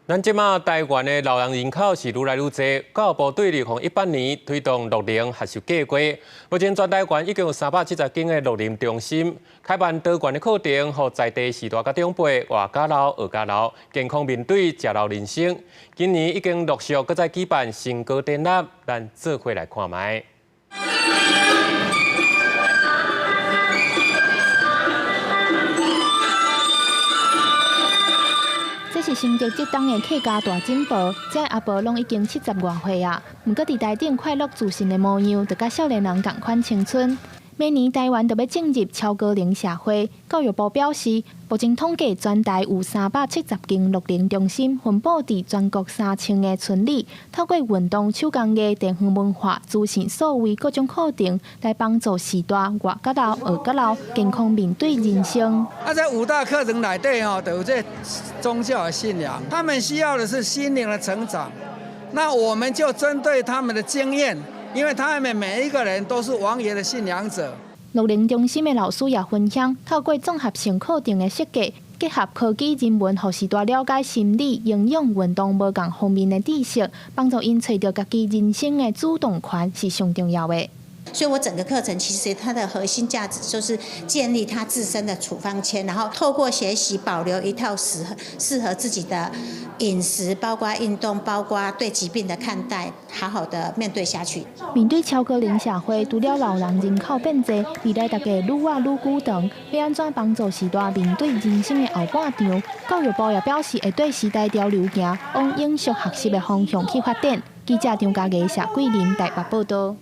咱這馬台灣的老人人口是愈來愈濟，教育部對2018年推動樂齡學習計劃，目前全台灣已經有370間的樂齡中心，開辦多元的課程，予在地序大佮長輩活較老、學較老，健康面對食老人生。今年已經陸續閣再舉辦成果展覽，咱做伙來看覓。這是新竹浙東的客家大進步，這阿婆攏已經70外歲啊，毋過佇台頂快樂自信的模樣，就佮少年人仝款青春。明年台灣就欲進入超高齡社會，教育部表示，目前統計全台有370間樂齡中心，分布佇全國3000個村里，透過運動、手工藝、地方文化、資訊數位各種課程，來幫助序大活較老、學較老，健康面對人生。啊，這五大課程內底吼，就有這宗教的信仰，他們需要的是心靈的成長，那我們就針對他們的經驗。因為他們每一個人都是王爺的信仰者。樂齡中心的老師也分享，透過綜合性課程的設計，結合科技人文，予序大了解心理、營養、運動無仝方面的知識，幫助𪜶揣著家己人生的主動權是上重要的。所以我整個課程其實它的核心價值就是建立他自身的處方箋，然後透過學習保留一套適合自己的飲食，包括運動，包括對疾病的看待，好好的面對下去。面對超高齡社會，除了老人人口變濟，未來大家愈活愈久長，欲按怎幫助序大面對人生的後半場？教育部也表示會對時代潮流行，往永續學習的方向去發展。記者張家藝、謝桂林台北報道。